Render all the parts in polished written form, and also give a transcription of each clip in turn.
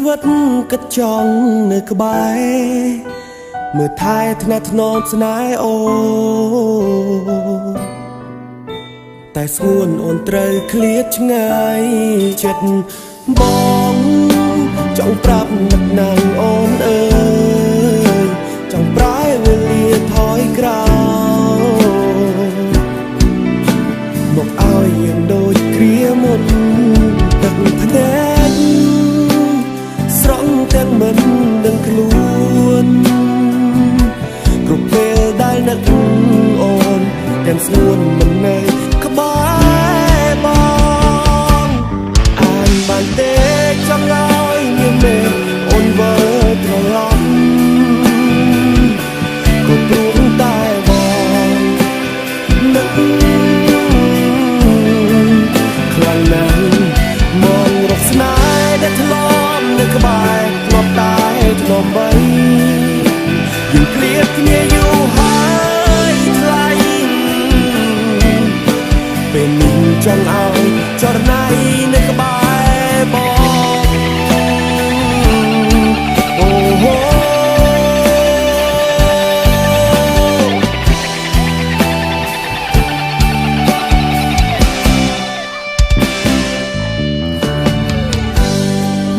វិតគិតចង់នៅក្បែរមើលថែថ្នាក់ថ្នមស្នេហ៍អូតែស្ងួនអូនត្រូវឃ្លាតឆ្ងាយចិត្តបងចង់ប្រាប់នឹកណាងអូនអើយចង់ប្រែវេលាថយក្រោយមកឲ្យយើងដូចគ្រាមុនទឹកភ្នែកស្រង់ទាំងមិនដឹងខ្លួនគ្រប់ពេលដែលនឹកអូនទាំងស្ងួនមិននៅក្បែរបងអានបានទេចង់ឲ្យមានមេអូនវិលត្រឡប់ក៏ព្រោះតែបងនឹកខ្លាំងណាស់មករកស្នេហ៍ដែលធ្លាប់នៅក្បែរធ្លាប់តែធ្លាប់បីយើងឃ្លាតគ្នាយូរហើយថ្លៃពេលនេះចង់ឲ្យចរណៃនៅក្បែរបងអូហូ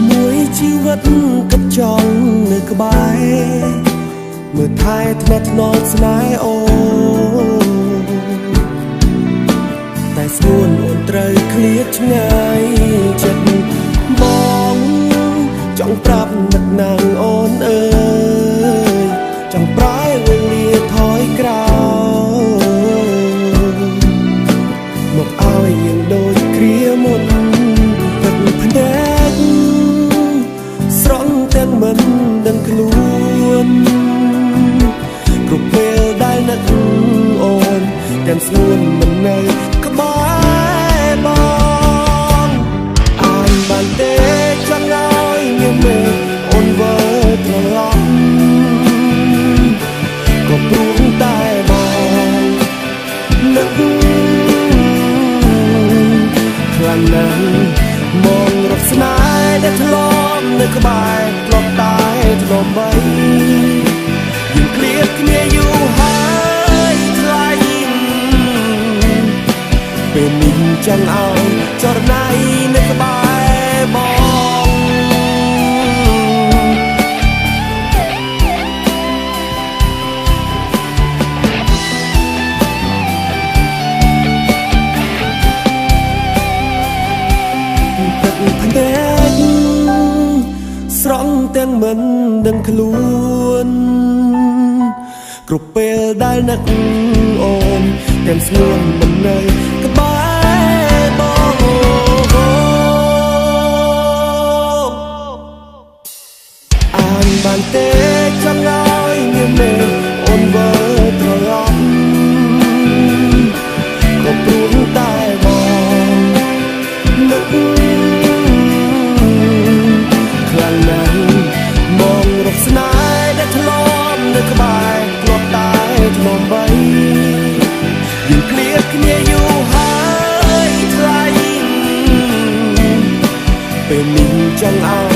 មួយជីវិតគិតចង់នៅក្បែរមើលថែថ្នាក់ថ្នមស្នេហ៍អូនតែស្ងួនអូនត្រូវឃ្លាតឆ្ងាយចិត្តបងចង់ប្រាប់នឹកណាងអូនអើយចង់ប្រែវេលាថយក្រោយមកឲ្យយើងដូចគ្រាមុនទឹកភ្នែកស្រង់ទាំងមិនដឹងខ្លួនគ្រប់ពេលដែលនឹកអូនទាំងស្ងួនមិននៅក្បែរបងអានបានទេចង់ឲ្យមានមេអូនវិលត្រឡប់ក៏ព្រោះតែបងនឹកខ្លាំងណាស់មករកស្នេហ៍ដែលធ្លាប់នៅក្បែរធ្លាប់តែធ្លាប់បីយើងឃ្លាតគ្នាយូរហើយថ្លៃពេលនេះចង់ឲ្យចរណៃនៅក្បែរបងទឹកភ្នែកស្រង់ទាំងមិនដឹងខ្លួនគ្រប់ពេលដែលនឹកអូនទាំងស្ងួនមិននៅក្បែរបងអានបានទេចង់ឲ្យមានមេអូនវិលត្រឡប់ក៏ព្រោះតែបងនឹកខ្លាំងណាស់មករកស្នេហ៍ដែលធ្លាប់នៅក្បែរធ្លាប់តែធ្លាប់បីយើងឃ្លាតគ្នាយូរហើយថ្លៃពេលនេះចង់ឲ្យ